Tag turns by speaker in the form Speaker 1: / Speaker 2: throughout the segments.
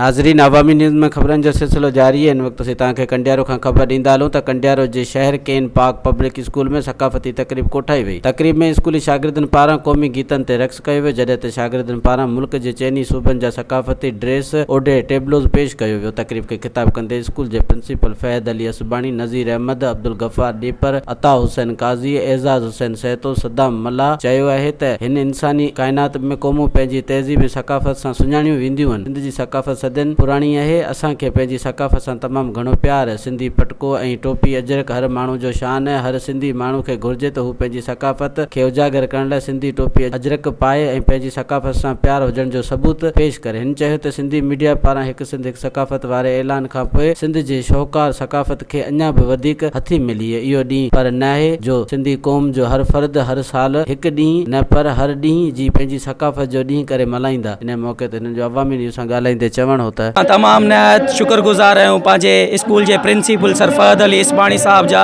Speaker 1: ناظرين عوامي نيوز ۾ خبرن جو سلسلو جاري آهي ان وقت اسين توهان کي ڪنڊيارو کان خبر ڏيندا هلون ته ڪنڊيارو جي شهر ڪين پارڪ پبلڪ اسڪول ۾ ثقافتي تقريب ڪوٺائي وئي تقريب ۾ اسڪولي شاگردن پاران قومي گيتن تي رقص ڪيو ويو جڏهن ته شاگردن پاران ملڪ جي چئني صوبن جا ثقافتي ڊريس اوڍي ٽيبلوز پيش ڪيو ويو تقريب کي خطاب ڪندي اسڪول جي پرنسپل فهد علي اسباڻي، نذير احمد، عبدالغفار ڏيپر، عطا حسين قاضي، اعزاز حسين سهتو، صدام ملاح چيو آهي ته هن انساني ڪائنات ۾ قومون پنهنجي تهذيب ۽ ثقافت سان سڃاڻيون وينديون آهن. سنڌ جي ثقافت صدين پراڻي آهي. اسان کي پنهنجي ثقافت سان تمام گهڻو پيار آهي. سنڌي پٽڪو ۽ ٽوپي اجرڪ هر ماڻهو جو شان آهي. هر سنڌي ماڻهو کي گهرجي ته هو پنهنجي ثقافت کي اجاگر ڪرڻ لاء سنڌي ٽوپي اجرڪ پائي ۽ پنهنجي ثقافت سان پيار هجڻ جو ثبوت پيش ڪري. هن چيو ته سنڌي ميڊيا پاران هڪ سنڌ هڪ ثقافت واري اعلان کان پوء سنڌ جي شاهوڪار ثقافت کي اڃا به وڌيڪ هٿي ملي. اهو ڏينهن پر ناهي جو سنڌي قوم جو هر فرد هر سال هڪ ڏينهن نه پر هر ڏينهن جي پنهنجي ثقافت جو ڏينهن ڪري ملهائيندا. انهي موقعي تي هنن جو عوامي نيوز سان ڳالهائيندي چوڻ هو ته.
Speaker 2: اسان تمام نهايت شڪر گذار آهيون پنهنجي اسڪول جي پرنسپل سر فهد علي اسماڻي صاحب جا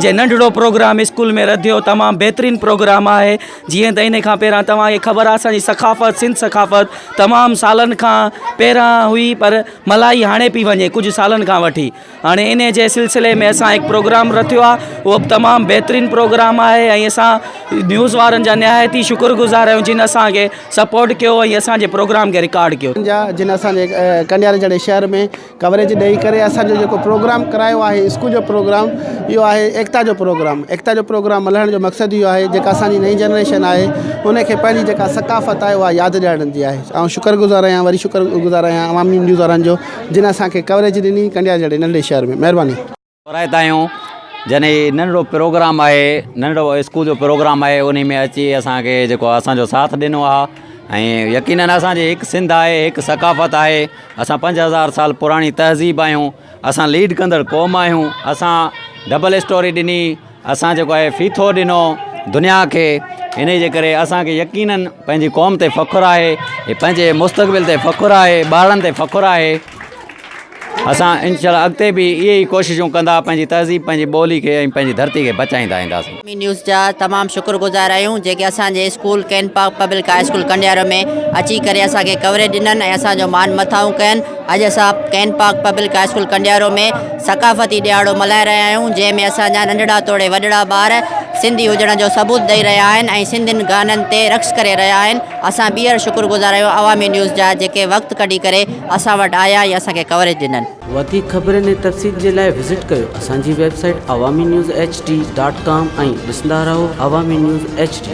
Speaker 2: جنهن ننڍڙو پروگرام اسڪول ۾ رڌيو تمام بهترين پروگرام آهي جيئن ته انهي کان پهريان توهان کي خبر آهي اسان جي ثقافت سنڌ ثقافت تمام سالن کان پهريان هئي پر ملهائي هاڻي پئي وڃي ڪجهه سالن کان وٺي هاڻي انهي جي سلسلي ۾ اسان هڪ پروگرام رٿيو آهي اهو به تمام بهترين پروگرام آهي ۽ اسان نيوز وارن جا نهايت ئي شڪر گذار آهيون جن اسان کي سپورٽ ڪيو ۽ اسان جي پروگرام کي رڪارڊ ڪيو.
Speaker 3: جا جن اسان جي ڪنڊياري جهڙي شهر ۾ ڪوريج ڏئي ڪري اسان جو جيڪو پروگرام ڪرايو آهي اسڪول جو پروگرام اهو آهي ايڪتا جو پروگرام ايڪتا جو پروگرام ملهائڻ جو مقصد اهو آهي جيڪا اسان جي نئين جنريشن آهي ان کي پنهنجي جيڪا ثقافت آهي اها ياد ڏيارڻ جي آهي آئون شڪر گذار آهيان وري شڪر گذار آهيان عوامي نيوز وارن جو جن اسان کي ڪوريج ڏني ڪنڊياري جهڙي ننڍڙي شهر ۾ مهرباني.
Speaker 4: ٿورائتا آهيون جڏهن هي ننڍڙو پروگرام آهي ننڍڙو اسڪول جو پروگرام آهي انهي ۾ اچي اسان کي جيڪو اسان جو ساٿ ڏنو آهي ۽ يقينن اسان جي هڪ سنڌ آهي هڪ ثقافت آهي اسان 5000 سال پراڻي تهذيب آهيون اسان ليڊ ڪندڙ قوم آهيون اسان ڊبل اسٽوري ڏني اسان جيڪو آهي ڦيٿو ڏنو دنيا کي انهي جي ڪري اسان کي يقينن پنهنجي قوم تي فخر آهي پنهنجي مستقبل تي فخر آهي ٻارڙن تي فخر آهي اسان انشاء الله اڳتي به اهي ئي ڪوششون ڪندا پنهنجي تهذيب پنهنجي ٻولي کي ۽ پنهنجي ڌرتي کي بچائيندا اينداسين.
Speaker 5: عوامي نيوز جا تمام شڪر گذار آهيون جيڪي اسان جي اسڪول ڪين park public high school Kandiaro ۾ اچي ڪري اسان کي ڪوريج ڏنن ۽ اسان جو مان مٿانهون ڪين اڄ اسان ڪين park public high school Kandiaro ۾ ثقافتي ڏهاڙو ملهائي رهيا آهيون جنهن ۾ اسان جا ننڍڙا توڙي وڏڙا ٻار سنڌي هجڻ جو ثبوت ڏئي رهيا آهن ۽ سنڌين گانن تي رقص ڪري رهيا آهن اسان ٻيهر شڪر گذار آهيون عوامي نيوز جا جيڪي وقت ڪڍي ڪري اسان وٽ آيا ۽ اسان کي ڪوريج ڏنن.
Speaker 1: وڌيڪ خبرن ۽ تفصيل جي لاء وزٽ ڪيو اسان جي website Awami news H D dot com ۽ ڏسندا رهو عوامي نيوز ايڇ ڊي.